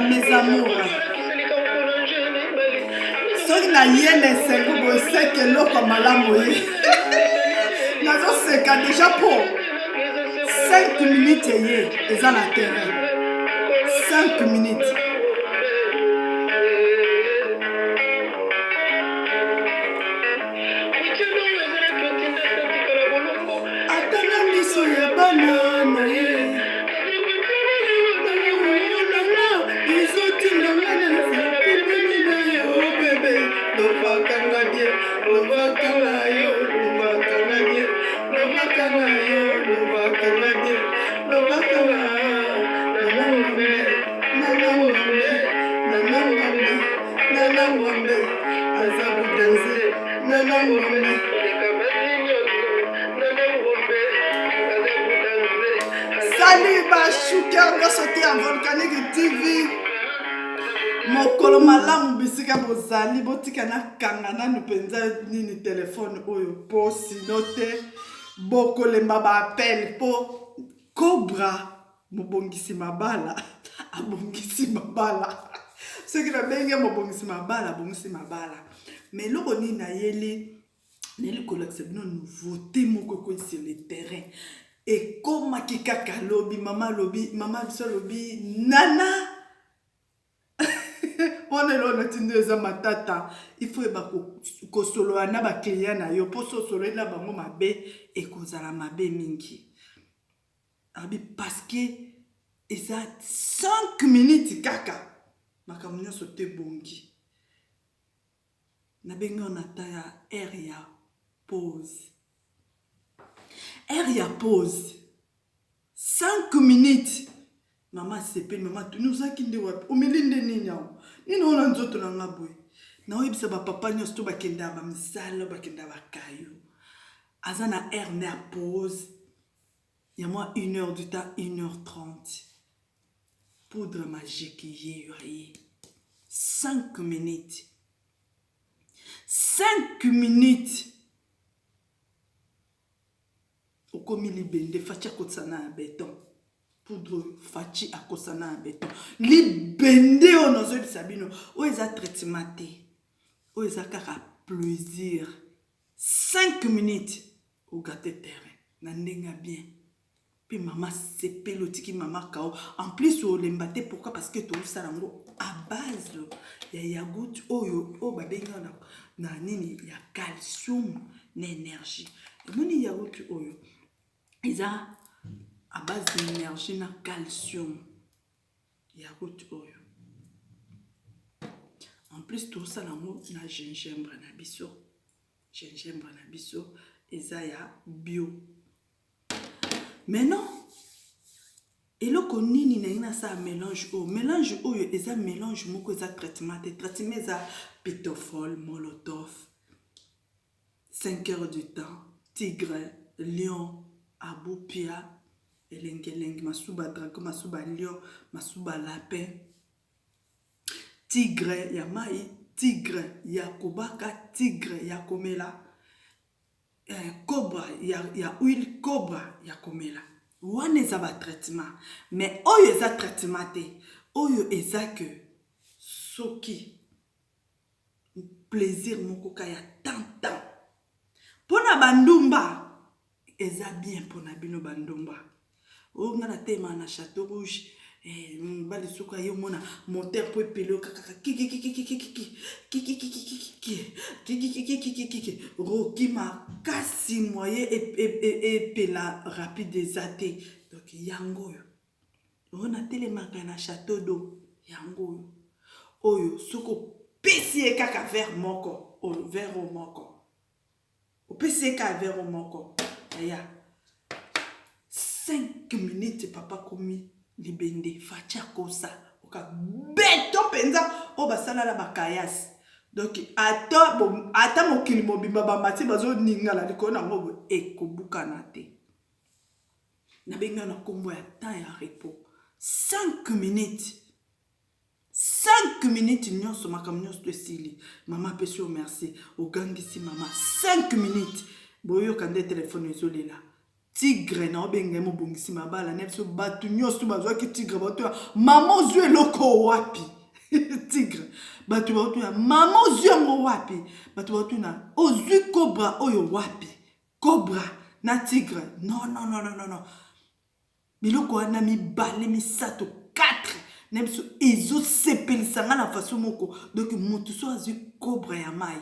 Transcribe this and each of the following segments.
Mes amours, soki naye na esengo boye seke eloko ya malamu ye nazoseka deja mpo 5 minutes eye eza na terrain 5 minutes. Ata na miso ya bana na ye ezotinda nga nazala pembeni na yo bebe lobaka nga bien lobaka na yo lobaka nga bien lobaka na yo lobaka nga bien lobaka nga nana ngombe nana ngombe nana ngombe nana ngombe aza budanze nana ngombe. Salut ba shooter nyonso te ya Volcanique TV. Mokolo malamu bisika bozali, botika nakanga nanu mpenza nini telefone oyo mpo sino te bokolemba ba appel mpo Cobra mobongisi mabala abongisi mabala soki nabengi ye mobongisi mabala abongisi mabala mais eloko nini nayeli nayeli kolakisa bino nouveauté moko ekoi sur le terrain ekomaki kaka lobi mama alobi mama biso alobi nana wana eloko natindi eza matata il faut yeba kosolola na baclient na yo mpo so osololi na bango mabe ekozala mabe mingi abi parce que eza 5 minutes kaka makambo nyonso te ebongi Nabengi yo na temps ya heure ya pause. Heure ya pause. 5 minutes. Mama asepeli, mama atuni ozalaki nde wapi? Omeli nde nini yango? Nini oyo na nzoto na nga boye? Naoyebisa ba papa nyonso to bakendaka ba misala, bakendaka ba kayo. Aza na heure na ya pause ya mwa 1 heure du temps, 1 heure 30. Poudre magique yeyo aye. 5 minutes. 5 minutes. Okomi libende Fatshi akotisa na ya beton. Poudre Fatshi akotisa na ya beton. Libende oyo nazoyebisa bino, oyo eza traitement te. Oyo eza kaka plaisir. 5 minutes ogate terrain na ndenge ya bien. Pe mama sepeli otiki mama kao en plus olemba te pourquoi parce que tozosala yango à base ya yagout oyo oyo babengi na, na nini ya calcium na énergie emoni yagout oyo eza à base d'énergie na calcium yagout oyo en plus tozosala yango na gingembre na biso gingembre na biso eza ya bio. Maintenant, eloko nini nalingi nasala melange oyo? Melange oyo eza melange moko eza traitement te. Traitement eza pitofol, molotov, 5 heures du temps, tigre, lion, abupia, elengi elengi, masuba dragon, masuba lion, masuba lapin, tigre ya mayi, tigre ya kobaka, tigre ya komela. Eh, cobra ya, ya huile cobra ya komela wana eza ba traitement mais oyo eza traitement te oyo eza que soki plaisir moko ka ya temps temps pona bandumba eza bien pona bino bandumba Oyo nga na telema na chateau rouge eh, mobali soki aye omona moteur mpo epele yo kakaka kikikikikikikikikikikikikikikikikiki roki makasi moye epela rapide eza te donc yango oyo oyo natelemaka na chateau d'eau yango oyo oyo soki opesi ye kaka verre moko oyo verre oyo moko Opesi ye kaka verre moko yaya 5 minutes papa akomi libende Fatshi akosa oka beton mpenza oyo basala na bakayasi donc ata, ata mokili mobimba bamati bazoningana likolo na yango boye ekobukana te nabengi na nkombo ya temps ya repos 5 minutes 5 minutes nyonso makambo nyonso to esili mama apesi yo merci ogangisi mama 5 minutes boyoka nde telefone ezolela. Tigre na obenga ye mobongisi mabala na biso bato nyonso bazwaki tigre bato ya mama ozwi eloko wapi tigre bato baotuna mama ozwi yango wapi bato baotuna ozwi cobra oyo wapi cobra na tigre non non non non non biloko wana mibale misato 4 na biso ezosepelisa nga na façon moko donc moto so azwi cobra ya mai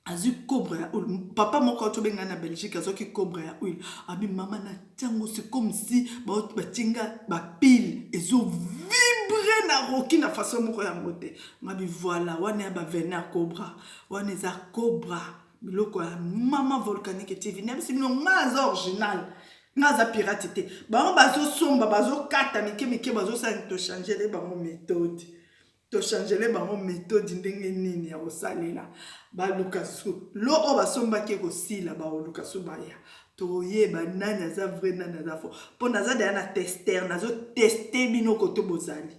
azwi cobra ya huile papa moko auti obenga na belgique azwaki cobra ya huile abi mama na tiango c'est comme si batie nga bapile ezovibre na roki na façon moko yango te ngabi voilà wana ya bavene ya cobra wana eza cobra biloko ya mama volcanique tv nayebisi bino nga aza original nga aza pirate te bango bazosomba bazokata mike mike bazosala tochangele bango methode tochangele bango methode ndenge nini ya kosalela baluka su lo oyo basombaki ekosila bakoluka su baya toyeba nani aza vrai nani aza faux mpo naza deya na tester nazoteste bino koto bozali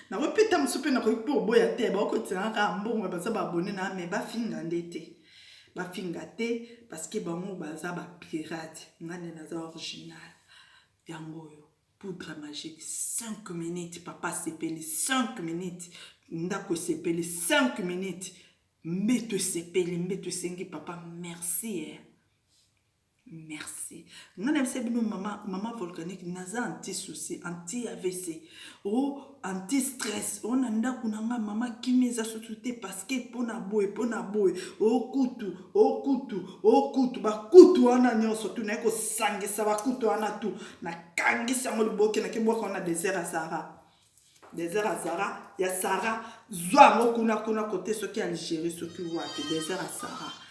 nakoki mpe ta mosusu mpe nakoki mpe oboya te bakokotisanga kaka mbongo baza baabone na me bafinga nde te bafinga te parce que bango baza bapirate nga nde naza original yango oyo poudre magique 5 minutes papa asepeli 5 minutes ndako esepeli 5 minutes mbeto esepeli mbeto esengi papa merci eh. Merci. Nga na bisa bino mama mama volcanique naza anti souci, anti AVC, o anti stress, o na ndaku na nga mama kimi eza susu te parce que pona boye pona boye, o kutu, o kutu, o kutu, ba kutu wana nyonso tu naye kosangisa ba kutu wana tu na kangisi yango liboke na kebwaka wana désert ya Sahara. Desert ya Zara ya Sahara zwa yango kuna kuna kote soki Algérie soki wapi desert ya Sahara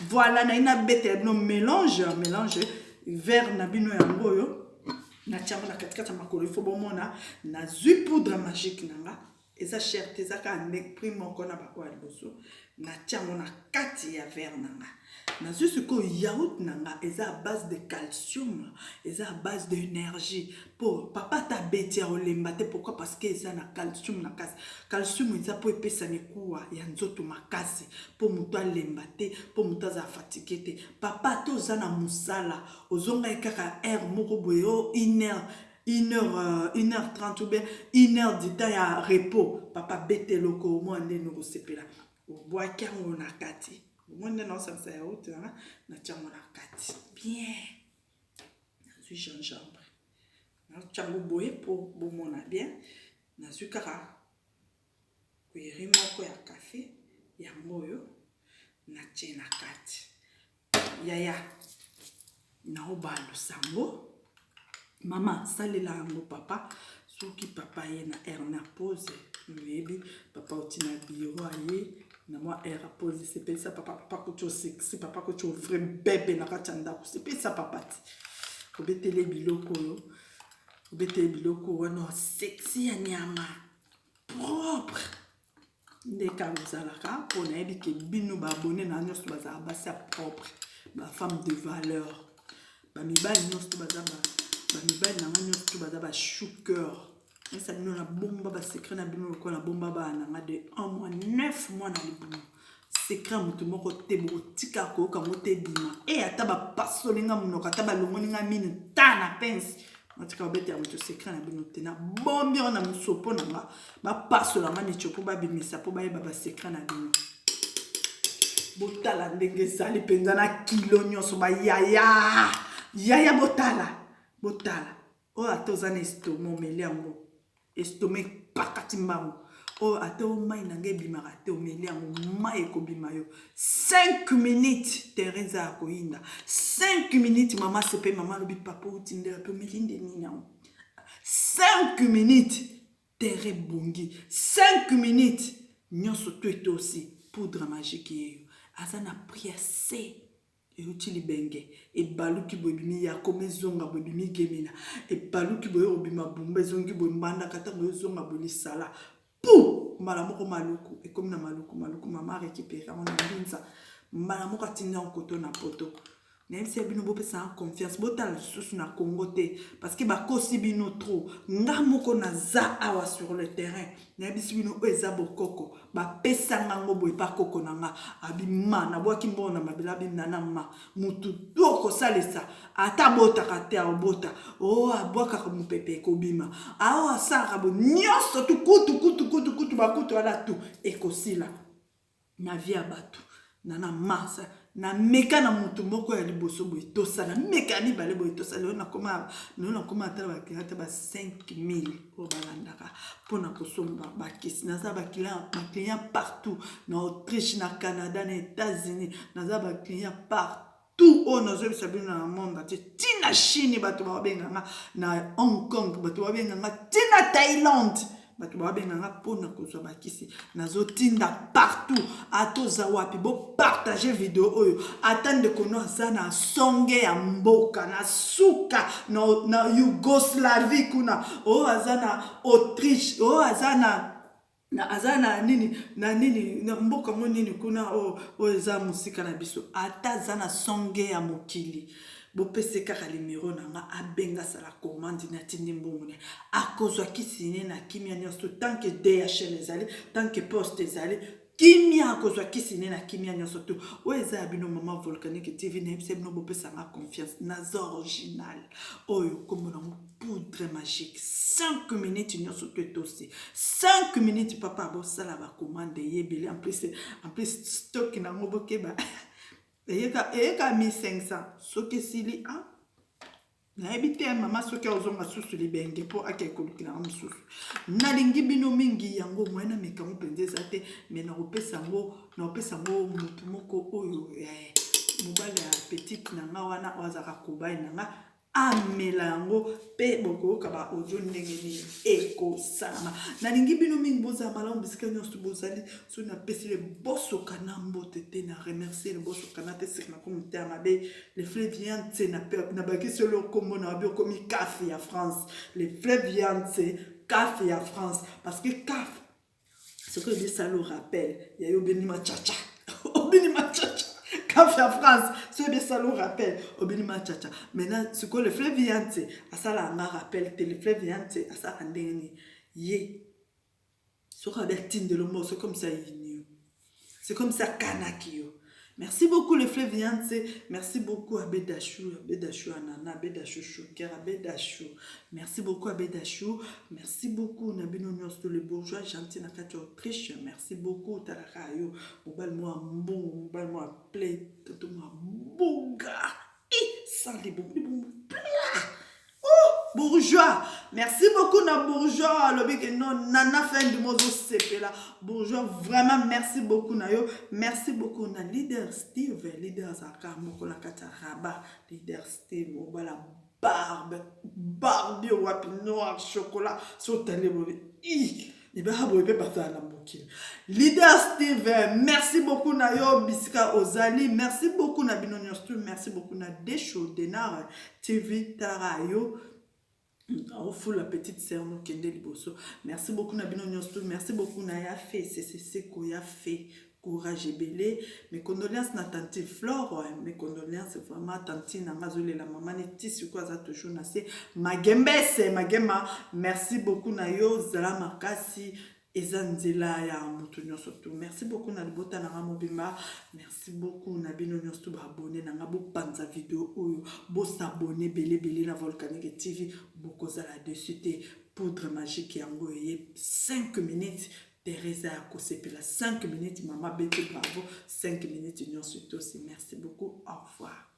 voilà naye nabetela bino mélange mélange vert na bino yango oyo natia yango na katikati ya makolo ifo bomona nazwi poudre magique na nga eza cher te eza kaka nde prix moko na baoyo ya liboso natia yango na kati ya verre na nga nazwi sikoyo yaourt na nga eza à base de calcium eza à base de énergie po papa ata abeti akolemba te pourquoi parce que eza na calcium na kasi calcium eza po epesa mikuwa ya nzoto makasi po moto alemba te po moto azala fatigue te papa ata oza na mosala ozongaki kaka heure moko boye o une heure une heure, une heure 30 ou bien une heure du temps ya repos papa beta eloko omona ndenge okosepela obwaki yango na kati omoni nde naosangisa yaourt nanga natya yango na kati bien nazwi gingembre natya yango boye mpo bomona bien nazwi kaka cuillere moko ya kafe yango oyo natie na kati yaya naobalusa yango mama salela yango papa soki papa aye na heure na pose oyebi papa oti na biro aye na mwa heure apose sepelisa papa papa koti osexy papa koti ovre bebe na kati ya ndako sepelisa papa ti obetele biloko oyo obetele biloko wana sexy ya nyama propre nde kaka ozalaka mpo nayebi ke bino baabone na nyonso bazalaka basi ya propre bafemme de valeur bamibali nyonso to baza bamibali na nga nyonso to baza bachoucœur nayesa bino na bomba basecret na bino lokola na bomba bana na nga de 1 mois 9 mois na libumu secret ya moto moko te bokotika koyoka yango te ebima e ata bapasoli nga monoko ata balongoli nga minu ta na pense natika kobetela moto secret na bino te nabombi yango na mosopo na nga bapasola nga micho mpo babimisa mpo bayeba basecret na bino botala ndenge ezali mpenza na kilo nyonso bayaya yaya botala botala oyo ata oza na estoma omeli yango estoma epakati mbangu oyo ata o mai na ngai ebimaka te omeli yango mai ekobima yo 5 minutes terrain eza ya koyinda 5 minutes mama sepe mama alobi papa outi nde wapi omeli nde nini yango 5 minutes terrain ebongi 5 minutes nyonso to etosi poudre magique yeyo aza na prix ya se Euti libenge ebaluki boye ebimi yakoma ezonga boye ebimi gemena ebaluki boye obima bumba ezongi boye mbandaka ntango ezonga boye lisala pu mbala moko maluku ekomi na maluku maluku mama récupere yango na mbinza mbala moko atindi yango koto na poto. Nayebisa bino bopesanga confiance, botala lisusu na Congo te parce que bakosi bino trop. Nga moko naza awa sur le terrain, nayebisi bino oyo eza bokoko, bapesanga ngo boye pa koko na nga abima, nabwaki mbongo na mabele abi nana ma mutu to okosalisa ata abotaka te aobota o oh, abwakaka mopepe ekobima ao asalaka bo nyonso tu kutu kutu kutu kutu bakutu wana tu ekosila na vie ya bato na na masa na meka na motu moko ya liboso boye tosa na meka ya mibale boye tosa lelo nakoma lelo nakoma ata bakila ata ba 5000 oyo balandaka mpo na kosomba bakisi naza baclient partout na Autriche na Canada na États-Unis naza baclient partout tout oyo nazoyebisa bino na monde entier ti na Chine bato babenga nga na Hong Kong bato babenga nga ti na Thaïlande bato babenga nga mpo na kozwa bakisi nazotinda partout ata oza wapi bopartage video oyo ata ndeko no aza na songe ya mboka na suka na, na Yougoslavie kuna oyo aza na Autriche oyo aza na na aza na nini na nini na mboka ngo nini kuna oyo oyo eza mosika na biso ata aza na songe ya mokili bopese kaka limero na nga abenga asala commande natindi mbongo ne akozwa kisi ne na kimia nyonso tant que DHL ezali tant que poste ezali kimia akozwa kisi ne na kimia nyonso tu oyo eza ya bino mama volcanique tv nayebisa bino bopesa nga confiance naza original oyo nkombo nango poudre magique 5 minutes nyonso to etosi 5 minutes papa bosala bacommande eyebele en plus en plus stock nango bokeba eyeka eyeka 1500 soki esili ah nayebi te mama soki ozonga susu libenge mpo akei kolukela yango mosusu nalingi bino mingi yango moye nameka yango mpenza eza te me nakopesa yango nakopesa yango motu moko oyo eh, mobali ya petite na nga wana oyo azalaka kobai na nga amela yango mpe bokoyoka ba audio ndenge nini ekosalama. Nalingi bino mingi bozala malamu bisika nyonso bozali. Soki napesi le bosoka na mbote te na remercier le bosoka na te seke nakomi motema mabe. Le fleuve Yangtze na nabakisi yo kombo na wabi okomi CAF ya France. Le fleuve Yangtze CAF ya France parce que CAF soki oyebi sala rappel ya yo obeni machacha obini machacha kafe ya france soki oyebi sala rappel obini machacha maintenant sikoyo le fleuve yantse asalaka nga rappel te le fleuve yantse asalaka ndenge nini ye soki abi atindelo moko soki comme ça yini yo C'est comme ça kanaki yo. Merci beaucoup le fleuve Yantse. Merci beaucoup Abedachou, Abedachou Anana, Abedachou Chouker, Abedachou. Merci beaucoup Abedachou. Merci beaucoup Nabino Nyonso le bourgeois gentil na kati Autriche. Merci beaucoup Talaka yo. Mobali moi mbongo, mobali moi play, toto moi boga. Sans les bonbons plat. Oh, bourgeois. Merci beaucoup na bourgeois. Alobi que non, nana fin du mozo sepela. Bourgeois, vraiment merci beaucoup na yo. Merci beaucoup na leader Steve, leader zaka moko na kati ya Rabat. Leader Steve obala barbe, barbe wapi noir chocolat. So tale bobe. Ih. Libaka boye pe bazala na mokili. Leader Steve, merci beaucoup na yo bisika ozali. Merci beaucoup na bino nyonso. Merci beaucoup na Desho Denar TV tara yo. Ofula petite sœur no kende liboso. Merci beaucoup na bino nyonso. Merci beaucoup na ya fe CCC ko ya fe courage ebele. Mes condoléances na tantine Flore, mes condoléances vraiment tantine na nga azolela mama ne ti sikoyo aza toujours na se. Magembese, magema, merci beaucoup na yo, zala makasi eza nzela ya moto nyonso tu. Merci beaucoup na libota na nga mobimba. Merci beaucoup na bino nyonso tu ba abonné na nga, bopanza video oyo, bosabonne ebele ebele na Volcanique TV, bokozala dessus te. Poudre magique yango eye 5 minutes Teresa ya kosepela 5 minutes mama beti bravo 5 minutes nyonso etosi merci beaucoup au revoir.